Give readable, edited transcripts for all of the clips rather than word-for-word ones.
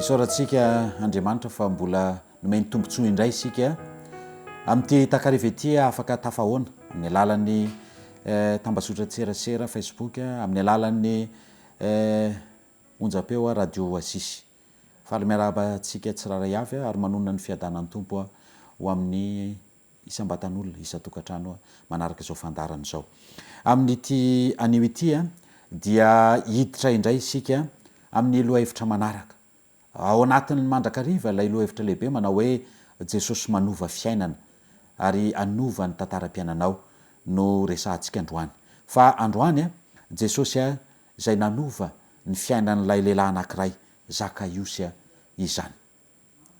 Isaorantsika Andriamanitra fa mbola nomeny tombontsoa indray isika amin'ity takariva ity afaka tafahoana amin'ny alalan'ny tambazotran-tserasera Facebook, amin'ny alalan'ny onjam-peo Radio Oasis. Faly miarahaba antsika tsirairay avy ary manonona ny fiadanan'ny Tompo ho amin'ny isam-batan'olona, isan-tokantrano manaraka izao fandaharana izao. Amin'ity anio ity dia hiditra indray isika amin'ny lohahevitra manaraka. Ao anatin'ny mandrakariva ilay lohahevitra lehibe manao hoe Jesosy manova fiainana ary hanova ny tantaram-piainanao no resahantsika androany. Fa androany Jesosy izay nanova ny fiainan'ilay lehilahy anankiray, Zakaiosy izany.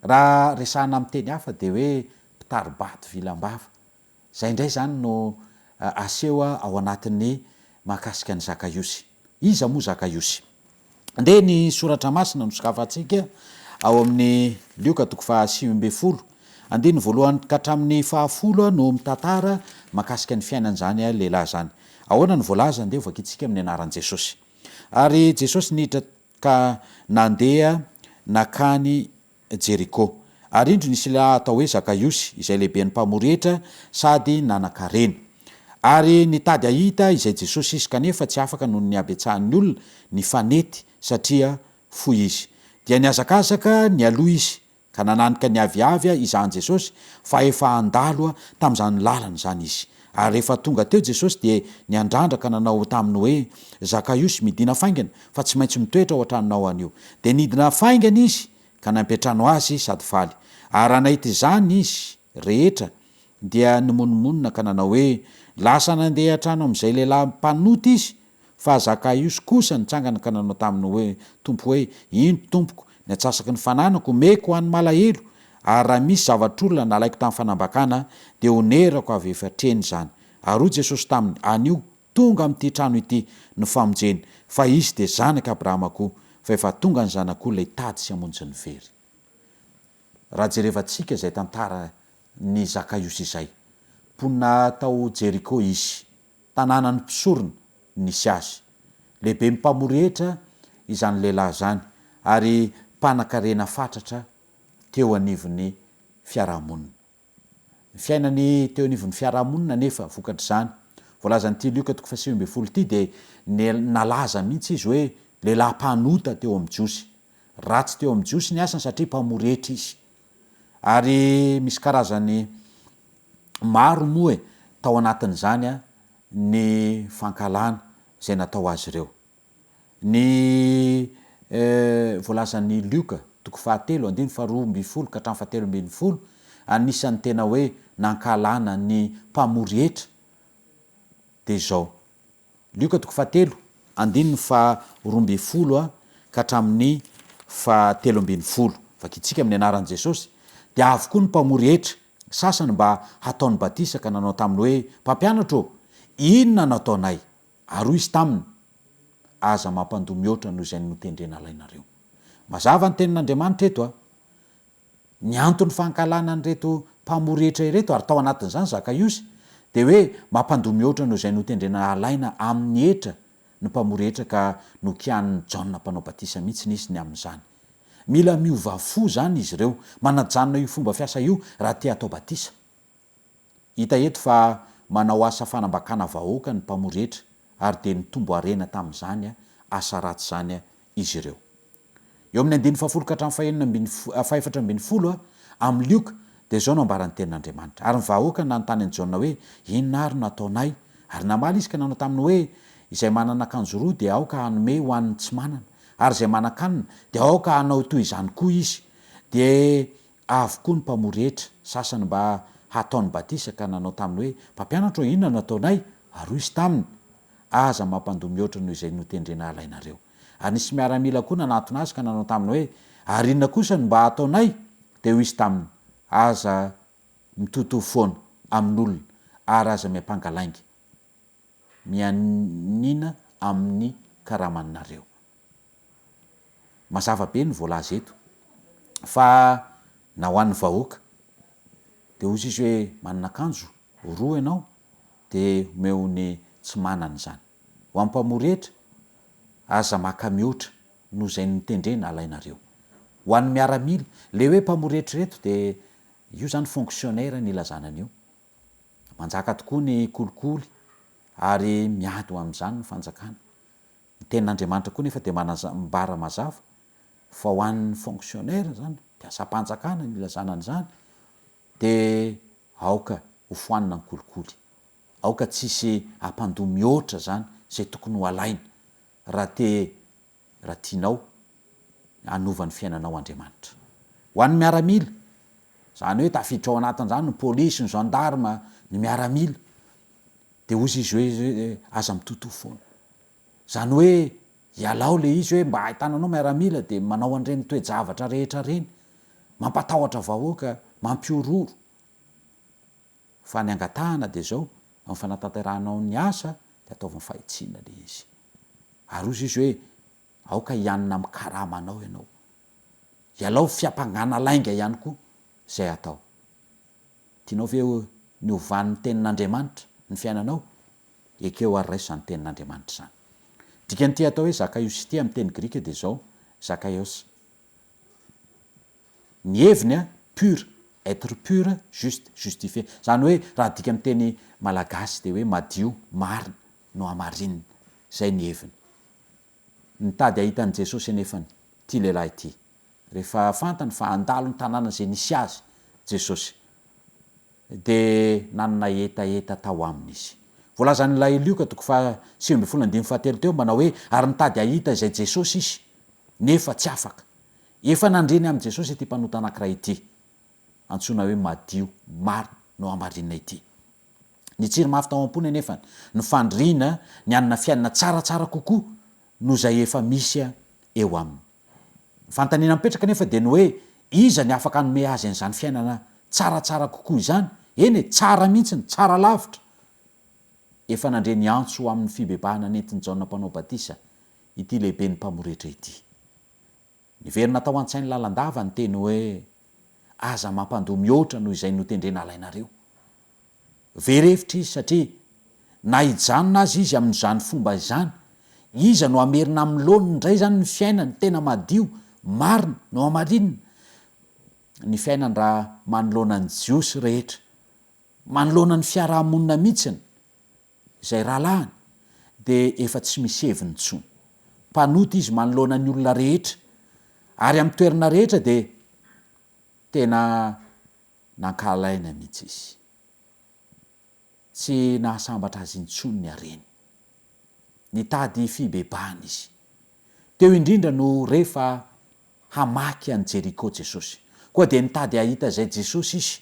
Raha resahana amin'ny teny hafa dia hoe mpitari-bato vilam-bava. Izay indray izany no aseho ao anatin'ny mahakasika an'i Zakaiosy. Iza moa Zakaiosy? Andeha ny soratra masina no sokafantsika ao amin'ny Lioka toko faha-19, andininy voalohany ka hatramin'ny fahafolo no mitantara mahakasika ny fiainan'izany lehilahy izany. Ahoana no voalaza? Andeha hovakintsika amin'ny anaran'i Jesosy. Ary Jesosy niditra ka nandeha nankany Jeriko. Ary indro nisy lehilahy atao hoe Zakaiosy, izay lehiben'ny mpamory hetra sady nanan-karena. Ary nitady hahita izay Jesosy izy, kanefa tsy afaka noho ny habetsahan'ny olona nifanety, satria fohy izy. Dia nihazakazaka nialoha izy, Ka nananika ny aviavy hizaha an'i Jesosy, fa efa handalo tamin'izany lalana izany izy. Ary rehefa tonga teo Jesosy dia niandrandra ka nanao taminy hoe, Zakaiosy, midìna faingana, fa tsy maintsy mitoetra ao an-tranonao anio. Dia nidina faingana izy, ka nampiantrano azy sady faly. Ary raha nahita izany izy rehetra, dia nimonomonona ka nanao hoe, Lasa nandeha hatrany amin'izay lehilahy mpanota izy, Fa Zakaiosy kosa nitsangana ka nanao taminy hoe, Tompo hoe, Indro, Tompoko, ny antsasaky ny fananako omeko ho an'ny malahelo, ary raha misy zavatr'olona nalaiko tamin'ny fanambakana, dia honerako avy efa hatreny izany. Ary hoy Jesosy taminy, Anio, tonga amin'ity trano ity ny famonjena, fa izy dia zanak'i Abrahama koa, fa efa tonga ny Zanak'olona hitady sy hamonjy ny very. Raha jerevantsika izay tantara ny Zakaiosy izay, mponina tao Jeriko izy, tanànan'ny mpisorona nisy azy. Lehiben'ny mpamory hetra izany lehilahy izany ary mpanankarena fatratra teo anivon'ny fiarahamonina. Ny fiainany teo anivon'ny fiarahamonina anefa vokatr'izany, voalazan'ity Lioka toko faha-19 ity dia nalaza mihitsy izy hoe lehilahy mpanota teo amin'ny Jiosy. Ratsy teo amin'ny Jiosy ny asany satria mpamory hetra izy. Ary misy karazany maro moa e, tao anatin'izany ny fankahalana izay natao azy ireo. Ny voalazan'i Lioka, toko fahatelo, andininy faharoa ambin'ny folo ka hatramin'ny fahatelo ambin'ny folo, anisan'ny tena hoe nankahalana ny mpamory hetra dia izao, Lioka toko fahatelo, andininy faha-12 ka hatramin'ny faha-13. Vakintsika amin'ny anaran'i Jesosy, Dia avy koa ny mpamory hetra sasany mba hataony batisa ka nanao taminy hoe, Mpampianatra ô, inona no ataonay? Ary hoy izy taminy, Aza mampandoa mihoatra noho izay notendrena alainareo. Mazava ny tenin'Andriamanitra eto a! Ny anton'ny fankahalana an'ireto mpamory hetra ireto, ary tao anatin'izany Zakaiosy, dia hoe mampandoa mihoatra noho izay notendrena halaina amin'ny hetra ny mpamory hetra ka nokianin'i Jaona mpanao batisa mihitsy izy ny amin'izany. Mila miova fo izany izy ireo, manajanona io fomba fiasa io raha te hatao batisa. Hita eto fa manao asa fanambakana vahoaka ny mpamory hetra ary dia nitombo harena tamin'izany asa ratsy izany izy ireo. Eo amin'ny andininy fahafolo ka hatramin'ny fahenina ambin'ny fahaefatra ambin'ny folo amin'ny Lioka dia izao no ambaran'ny tenin'Andriamanitra, Ary ny vahoaka nanontany an'i Jaona hoe, Inona àry no hataonay? Ary namaly izy ka nanao taminy hoe, Izay manana akanjo roa dia aoka hanome ho an'ny tsy manana, ary izay manan-kanina dia aoka hanao toy izany koa izy. Dia Avy koa ny mpamory hetra sasany mba hataony batisa ka nanao taminy hoe, Mpampianatra ô, inona no ataonay? Ary hoy izy taminy, Aza mampandoa mihoatra noho izay notendrena halainareo. Ary nisy miaramila koa nanatona azy ka nanao taminy hoe, Ary inona kosa no mba hataonay? Dia hoy izy taminy, Aza mitotoa foana amin'olona, ary aza miampanga lainga. Mianiana amin'ny karamanareo. Mazava be ny voalaza eto fa na ho an'ny vahoaka dia hozy izy hoe manana akanjo roa ianao dia omeo ny tsy manana izany. Ho an'ny mpamory hetra, aza maka mihoatra noho izay notendrena alainareo. Ho an'ny miaramila, le hoe mpamory hetra ireto dia io zany fonctionnaire no ilazana an'io. Manjaka tokoa ny kolikoly ary miady ho amin'izany ny fanjakana. Ny tenin'Andriamanitra koa nefa dia manambara mazava fa ho an'ny fonctionnaire izany, mpiasam-panjakana no ilazana an'izany, dia aoka ho foanina ny kolikoly. Aoka tsy hisy hampandoa mihoatra izany izay tokony ho alaina raha te raha tianao hanova ny fiainanao Andriamanitra. Ho an'ny miaramila, izany hoe tafiditra ao anatin'izany ny polisy, ny gendarme, ny miaramila, dia hozy izy hoe aza mitotoa foana. Izany hoe ialao ilay izy hoe mba ahitana anao miaramila dia manao an'ireny toe-javatra rehetra ireny, mampatahotra vahoaka, mampihorohoro. Fa ny angatahana dia izao, amin'ny fanatanterahanao ny asa dia ataovy ny fahitsiana ilay izy. Ary hozy izy hoe, aoka hianina amin'ny karamanao ianao. Ialao fiampangana lainga ihany koa izay atao. Tianao ve ny hovan'ny tenin'Andriamanitra ny fiainanao? Ekeo ary raiso izany tenin'Andriamanitra izany. Dikan'ity atao hoe Zakaiosy ity amin'ny teny grika dia izao, Zakaios. Ny heviny a, pur, être pur, juste, justifié. Izany hoe raha adika amin'ny teny malagasy dia hoe madio, marina, nohamarinina. Izay ny heviny. Nitady hahita an'i Jesosy anefa ity lehilahy ity. Rehefa fantany fa handalo ny tanàna izay nisy azy Jesosy, dia nanana hetaheta tao aminy izy. Voalazan'ilay Lioka toko faha 19 andininy fahatelo teo manao hoe ary nitady hahita izay Jesosy izy, nefa tsy afaka. Efa nandre ny amin'i Jesosy ity mpanota anankiray ity, antsoina hoe madio, marina, nohamarinina ity. Nitsiry mafy tao am-pony anefa ny faniriana ny hanana fiainana tsaratsara kokoa noho izay efa misy eo aminy. Ny fanontaniana mipetraka anefa dia ny hoe, iza ny afaka hanome azy an'izany fiainana tsaratsara kokoa izany? Eny e, tsara mihitsy, tsara lavitra! Efa nandre ny antso ho amin'ny fibebahana nentin'i Jaona Mpanao Batisa ity lehiben'ny mpamoretra ity. Niverina tao an-tsainy lalandava ny teny hoe, Aza mampandoa mihoatra noho izay notendrena alainareo. Very hevitra izy satria na hijanona aza izy amin'izany fomba izany, iza no hamerina amin'ny laoniny indray izany ny fiainany tena madio, marina, nohamarinina? Ny fiainany raha manoloana ny Jiosy rehetra, manoloana ny fiaraha-monina mihitsiny, izay rahalahiny, dia efa tsy misy heviny intsony. Mpanota izy manoloana ny olona rehetra, ary amin'ny toerana rehetra dia tena nankahalaina mihitsy izy. Tsy nahasambatra azy intsony ny hareny. Nitady fibebahana izy. Teo indrindra no re fa hamaky an'i Jeriko Jesosy. Koa dia nitady hahita izay Jesosy izy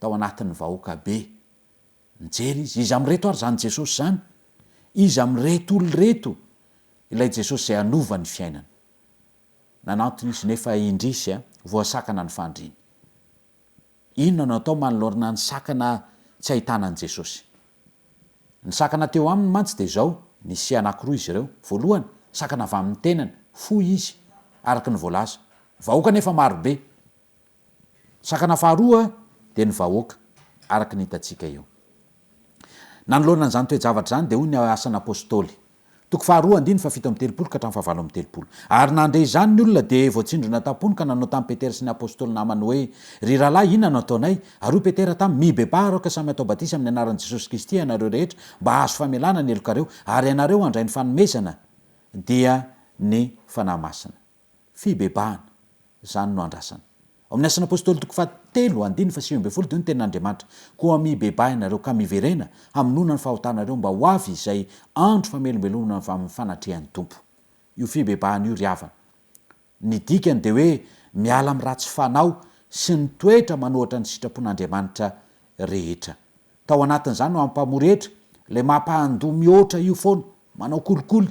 tao anatin'ny vahoaka be. Nijery izy, iza amin'ireto ary izany Jesosy izany? Iza amin'ireto olona ireto ilay Jesosy izay hanova ny fiainany? Nanantona izy nefa indrisy a, voasakana ny fandriany. Inona no atao manoloana ny sakana tsy ahitana an'i Jesosy? Ny sakana teo aminy mantsy dia izao, nisy anankiroa izy ireo. Voalohany, sakana avy amin'ny tenany, fohy izy, araka ny voalaza. Vahoaka anefa marobe. Sakana faharoa dia ny vahoaka, araka ny hitantsika eo. Nanoloana an'izany toe-javatra izany dia hoy ny Asan'ny Apostoly, toko faharoa andininy fahafito amby 30 ka hatramin'ny fahavalo amby 30, Ary nandre izany ny olona dia voatsindrona tam-pony ka nanao tamin'i Petera sy ny Apostoly namany hoe, Ry rahalahy, inona no ataonay? Ary hoy Petera taminy, Mibebaha ary aoka samy hatao batisa amin'ny anaran'i Jesosy Kristy ianareo rehetra, mba hahazo famelana ny helokareo, ary ianareo handray ny fanomezana, dia ny Fanahy Masina. Fibebahana. Izany no andrasana. Ao amin'ny Asan'ny Apostoly toko fahatelo, andininy faha-19 dia hoy ny Tenin'Andriamanitra, Koa mibebaha ianareo, ka miverena, hamonoana ny fahotanareo, mba ho avy izay andro famelombelomana avy amin'ny fanatrehan'ny Tompo. Io fibebahana io ry havana. Ny dikany dia hoe miala amin'ny ratsy fanao sy ny toetra manohatra ny sitrapon'Andriamanitra rehetra. Tao anatin'izany no hampamory hetra, ilay mampahandoa mihoatra io foana, manao kolikoly,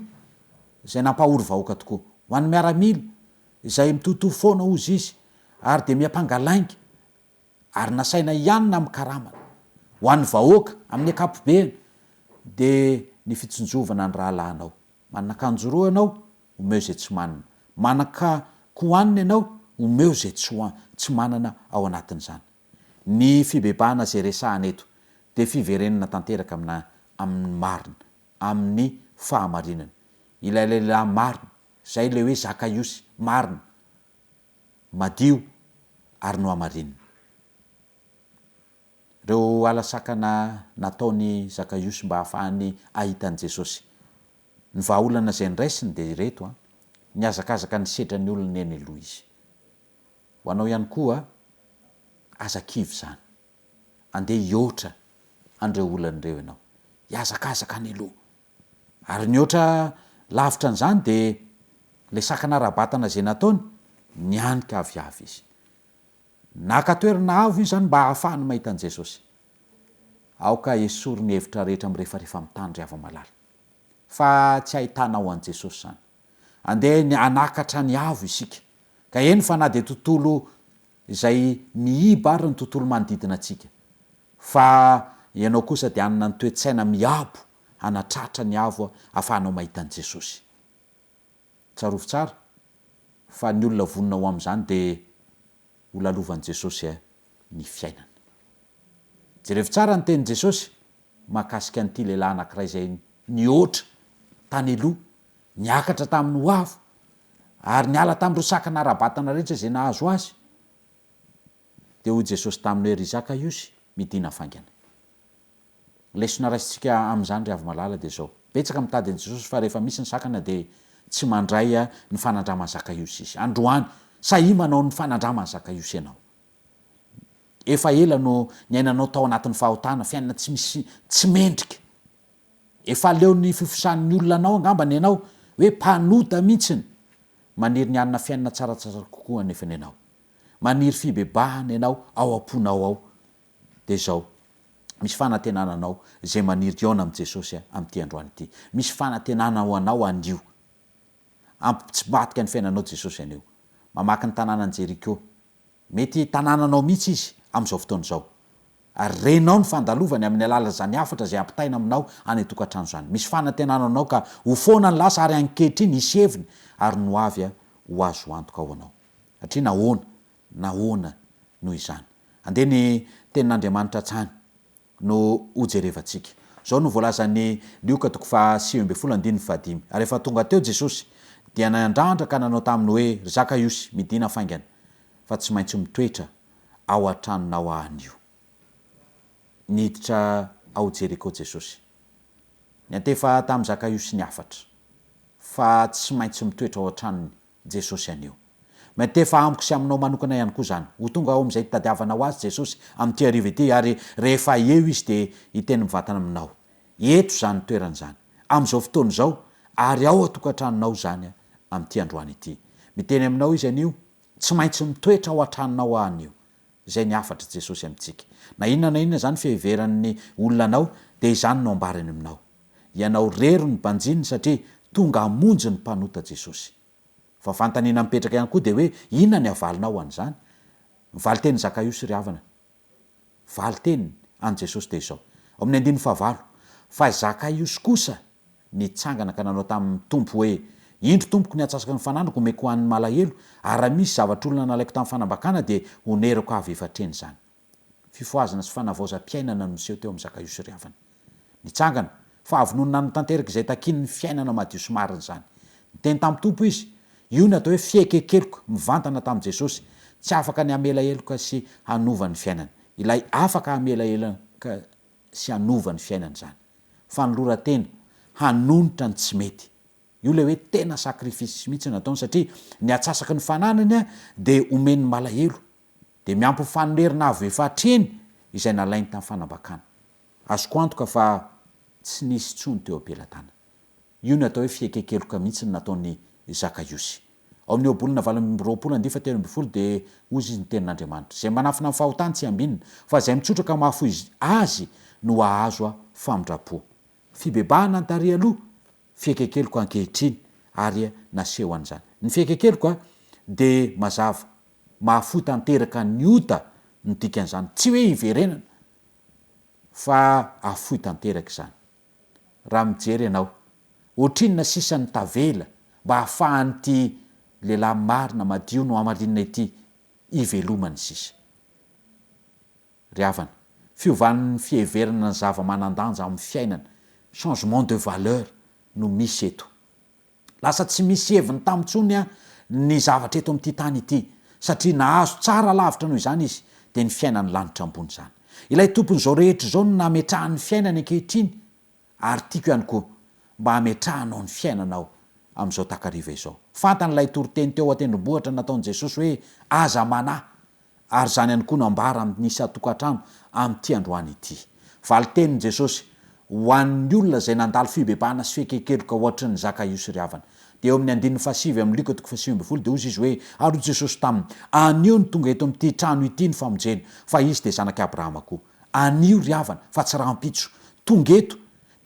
izay nampahory vahoaka tokoa. Ho an'ny miaramila, izay mitotoa foana hozy izy, ary dia miampanga lainga, ary nasaina hianina amin'ny karamany. Ho an'ny vahoaka, amin'ny ankapobeny, dia ny fitsinjovana ny rahalahinao. Manana akanjo roa ianao, omeo izay tsy manana. Manan-ka-kohanina ianao, omeo izay tsy tsy manana ao anatin'izany. Ny fibebahana izay resahana eto dia fiverenana tanteraka amina amin'ny marina, amin'ny fahamarinana. Ilay lehilahy marina, izay ilay hoe Zakaiosy, marina. madio ary nohamarinina. Ireo ala sakana nataon'i Zakaiosy mba hahafahany hahita an'i Jesosy. Ny vahaolana izay noraisiny dia ireto, an, nihazakazaka nisedra ny olona eny aloha izy. Ho anao ihany koa, aza kivy izany. Andeha hihoatra an'ireo olana ireo ianao. Hihazakazaka any aloha. Ary nihoatra lavitra an'izany dia ilay sakana ara-batana izay nataony, nianika aviavy izy. Naka toerana avo izy izany mba hahafahany mahita an'i Jesosy. Aoka esory ny hevitra rehetra mirefarefa amin'ny tany ry hava-malala. Fa tsy ahitanao an'i Jesosy izany. Andeha ny hanakatra ny avo isika. Ka eny fa na dia tontolo izay miiba ary ny tontolo manodidina antsika. Fa ianao kosa dia hanana ny toe-tsaina miabo hanatratra ny avo ahafahanao mahita an'i Jesosy. Tsarovy tsara fa ny olona vonona ho amin'izany dia ho lalovan'i Jesosy ny fiainany. Jerevo tsara ny tenin'i Jesosy mahakasika an'ity lehilahy anankiray izay nihoatra tany aloha, niakatra tamin'ny ho avo, ary niala tamin'ireo sakana ara-batana rehetra izay nahazo azy. Dia hoy Jesosy taminy hoe, Ry Zakaiosy, midìna faingana. Lesona raisintsika amin'izany ry havo-malala dia izao, betsaka mitady an'i Jesosy fa rehefa misy ny sakana dia tsy mandray ny fanandraman'i Zakaiosy izy. Androany, sahia manao ny fanandraman'i Zakaiosy ianao. Efa ela no niainanao tao anatin'ny fahotana, fiainana tsy misy, tsy mendrika. Efa aleon'ny fifosan'ny olona anao angambany ianao, hoe mpanota mihitsiny. Maniry ny hanana fiainana tsaratsara kokoa anefany ianao. Maniry fibebahana ianao ao am-ponao ao. Dia izao, misy fanantenana anao izay maniry hihaona amin'i Jesosy amin'ity androany ity. Misy fanantenana ho anao anio. Hampitsimbadika ny fiainanao Jesosy anio. Mamaky ny tanànan'i Jeriko. Mety tanànanao mihitsy Izy amin'izao fotoana izao. Ary renao ny fandalovany amin'ny alalan'izany hafatra izay ampitaina aminao any an-tokantrano izany. Misy fanantenana anao ka ho foana ny lasa ary ankehitriny hisy heviny ary ny ho avy ho azo antoka ho anao. Satria nahoana? Nahoana no izany? Andeha ny Tenin'Andriamanitra hatrany no hojerevantsika. Izao no voalazan'i Lioka toko faha 19 andininy fahadimy, Ary rehefa tonga teo Jesosy, dia niandrandra ka nanao taminy hoe, Ry Zakaiosy, midìna faingana, fa tsy maintsy mitoetra ao an-tranonao aho anio. Niditra ao Jeriko Jesosy. Niantefa tamin'i Zakaiosy ny hafatra, fa tsy maintsy mitoetra ao an-tranony Jesosy anio. Miantefa amiko sy aminao manokana ihany koa izany. Ho tonga ao amin'izay itadiavanao Azy Jesosy amin'ity hariva ity ary rehefa eo Izy dia hiteny mivantana aminao. Eto izany toerana izany. Amin'izao fotoana izao ary ao an-tokantranonao izany amin'ity androany ity. Miteny aminao Izy anio, tsy maintsy mitoetra ao an-tranonao Aho anio. Izay ny hafatr'i Jesosy amintsika. Na inona na inona izany fiheveran'ny olona anao dia izany no ambarany aminao. Ianao rery no banjininy satria tonga hamonjy ny mpanota Jesosy. Fa fanontaniana mipetraka ihany koa dia hoe inona ny havalinao an'izany? Ny valin-tenin'i Zakaiosy ry havana, valin-teniny an'i Jesosy dia izao, ao amin'ny andininy fahavalo, Fa Zakaiosy kosa nitsangana ka nanao tamin'ny Tompo hoe, Indro Tompoko ny antsasaky ny fananako omeko ho an'ny malahelo, ary raha misy zavatr'olona nalaiko tamin'ny fanambakana dia honerako avy efatr'heny izany. Fifohazana sy fanavaozam-piainana no niseho teo amin'i Zakaiosy ry havana. Nitsangana, fa avy nony nanatanteraka izay takian'ny fiainana madio sy marina izany. Niteny tamin'ny Tompo izy. Io ny atao hoe fieken-keloka mivantana tamin'i Jesosy. Tsy afaka ny hamela heloka sy hanova ny fiainany. Ilay afaka hamela heloka sy hanova ny fiainany izany. Fanoloran-tena hanonitra ny tsy mety. Io ilay hoe tena sacrifice mihitsy nataony satria ny atsasaky ny fananany dia omeny ny malahelo. Dia miampy ny fanonerana avo efa hatreny izay nalainy tamin'ny fanambakana. Azoko antoka fa tsy nisy intsony teo am-pelatanana. Io ny atao hoe fieken-keloka mihitsy no nataon'i Zakaiosy. Ao amin'ny Ohabolana 28 andiany fahatelo ambin'ny folo dia hoy izy ny tenin'Andriamanitra, Izay manafina ny fahotany tsy hambinina, fa izay mitsotra ka mahafoy azy no hahazo famindram-po. Fibebahana ny tary aloha, fieken-keloka ankehitriny ary naseho an'izany. Ny fieken-keloka dia mazava, mahafoy tanteraka ny ota no dikan'izany, tsy hoe hiverenana fa afoy tanteraka izany. Raha mijery ianao, ohatrinona sisa no tavela mba hahafahan'ity lehilahy marina, madio nohamarinina ity hivelomany sisa? Ry havana, fiovan'ny fiheverana ny zava-manan-danja amin'ny fiainana, changement de valeur, no misy eto. Lasa tsy misy heviny tamintsony ny zavatra eto amin'ity tany ity. Satria nahazo tsara lavitra noho izany izy, dia ny fiainan'ny lanitra ambony izany. Ilay Tompon'izao rehetra izao no nametrahany ny fiainany ankehitriny, ary tiako ihany koa mba hametrahanao ny fiainanao amin'izao takariva izao. Fantany ilay toriteny teo an-tendrombohitra nataon'i Jesosy hoe, Aza manahy, ary izany ihany koa no ambara amin'ny isan-tokantrano amin'ity androany ity. Valin-tenin'i Jesosy ho an'ny olona izay nandalo fibebahana sy fieken-keloka hoatry ny Zakaiosy ry havana. Dia eo amin'ny andininy fahasivy amin'ny Lioka toko fahasivy ambinifolo dia hozy izy hoe, Ary hoy Jesosy taminy, Anio no tonga eto amin'ity trano ity ny famonjena, fa izy dia zanak'i Abrahama koa. Anio ry havana, fa tsy rahampitso. Tonga eto.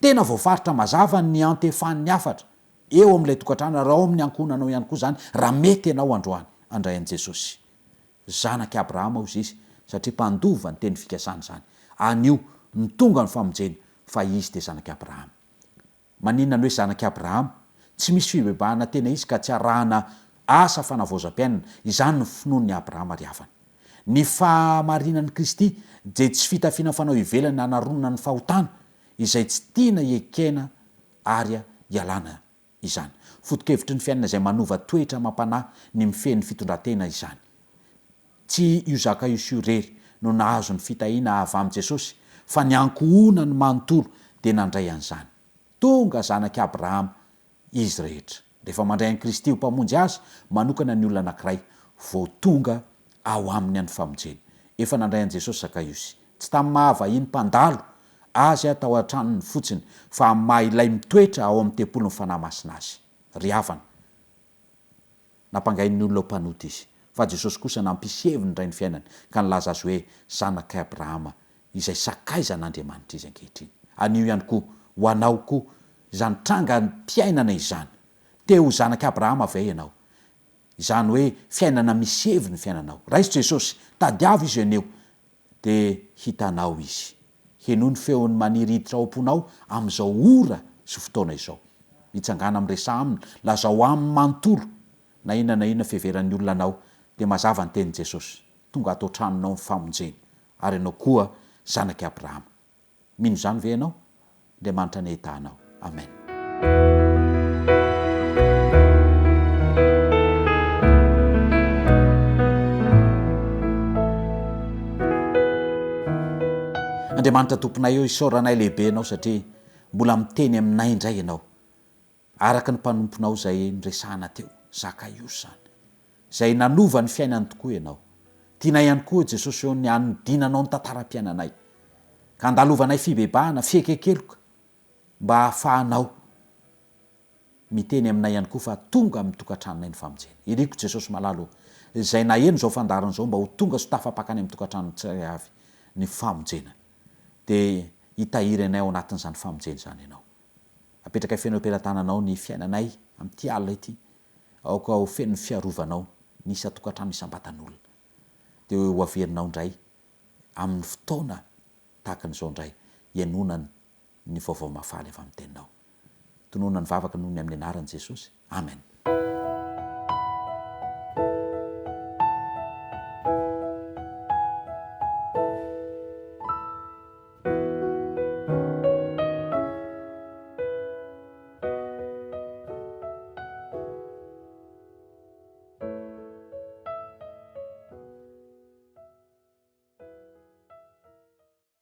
Tena voafaritra mazava ny niantefan'ny hafatra. Eo amin'ilay tokantrano ary ao amin'ny ankohonanao ihany koa izany, raha mety ianao androany handray an'i Jesosy. Zanak'i Abrahama hozy izy, satria mpandova ny teny fikasana izany. Anio, no tonga ny famonjena, fa izy dia zanak'i Abrahama. Maninona ny hoe zanak'i Abrahama? Tsy misy fibebahana tena izy ka tsy arahana asa fanavaozam-piainana. Izany no finoan'i Abrahama ry havana. Ny fahamarinan'i Kristy dia tsy fitafiana fanao ivelany hanaronana ny fahotana, izay tsy tiana hiekena ary hialana izany. Foto-kevitry ny fiainana izay manova toetra amam-panahy ny mifehy ny fitondran-tena izany. Tsy io Zakaiosy io irery no nahazo ny fitahiana avy amin'i Jesosy, fa ny ankohonany manontolo dia nandray an'izany. Tonga zanak'i Abrahama izy rehetra. Rehefa mandray an'i Kristy ho Mpamonjy azy manokana ny olona anankiray, vao tonga ao aminy ny famonjena. Efa nandray an'i Jesosy Zakaiosy. Tsy tamin'ny maha vahiny mpandalo azy tao an-tranony fotsiny, fa amin'ny maha ilay mitoetra ao amin'ny tempolin'ny Fanahy Masina azy. Ry havana, nampangain'ny olona ho mpanota izy. Fa Jesosy kosa nampisy heviny indray ny fiainany, ka nilaza azy hoe zanak'i Abrahama, izay sakaizan'Andriamanitra izy ankehitriny. Anio ihany koa, ho anao koa, izany trangam-piainana izany. Te ho zanak'i Abrahama ve ianao? Izany hoe fiainana misy heviny ny fiainanao. Raiso Jesosy, tadiavo Izy anio, dia hitanao Izy. Henoy ny feony maniry hiditra ao am-ponao amin'izao ora sy fotoana izao. Mitsangàna miresaha Aminy, lazao Aminy manontolo na inona na inona fiheveran'ny olona anao, dia mazava ny tenin'i Jesosy, tonga ato an-tranonao ny famonjena, ary ianao koa zanak'i Abrahama. Mino izany ve ianao? Andriamanitra anie hitaha anao. Amen. Andriamanitra Tomponay ô, isaoranay lehibe Ianao satria mbola miteny aminay indray Ianao. Araka ny mpanomponao izay niresahana teo, Zakaiosy izany, izay nanova ny fiainany tokoa Ianao. Tianay ihany koa, Jesosy ô, ny hanodinanao ny tantaram-piainanay, ka handalovanay fibebahana, fieken-keloka, mba hahafahanao miteny aminay ihany koa fa tonga amin'ny tokantranonay ny famonjena. Iriko, Jesosy malala ô, izay naheno izao fandaharana izao mba ho tonga sy ho tafapaka any amin'ny tokantranony tsirairay avy ny famonjena. Dia hitahiry anay ao anatin'izany famonjena izany Ianao. Apetrakay feno eo am-pelatananao ny fiainanay amin'ity alina ity. Aoka ho feno ny fiarovanao ny isan-tokantrano isam-batan'olona. Dia ho averinao indray amin'ny fotoana tahaka an'izao indray hihainoana ny vaovao mahafaly avy amin'ny Teninao. Tononina ny vavaka noho ny amin'ny anaran'i Jesosy. Amen.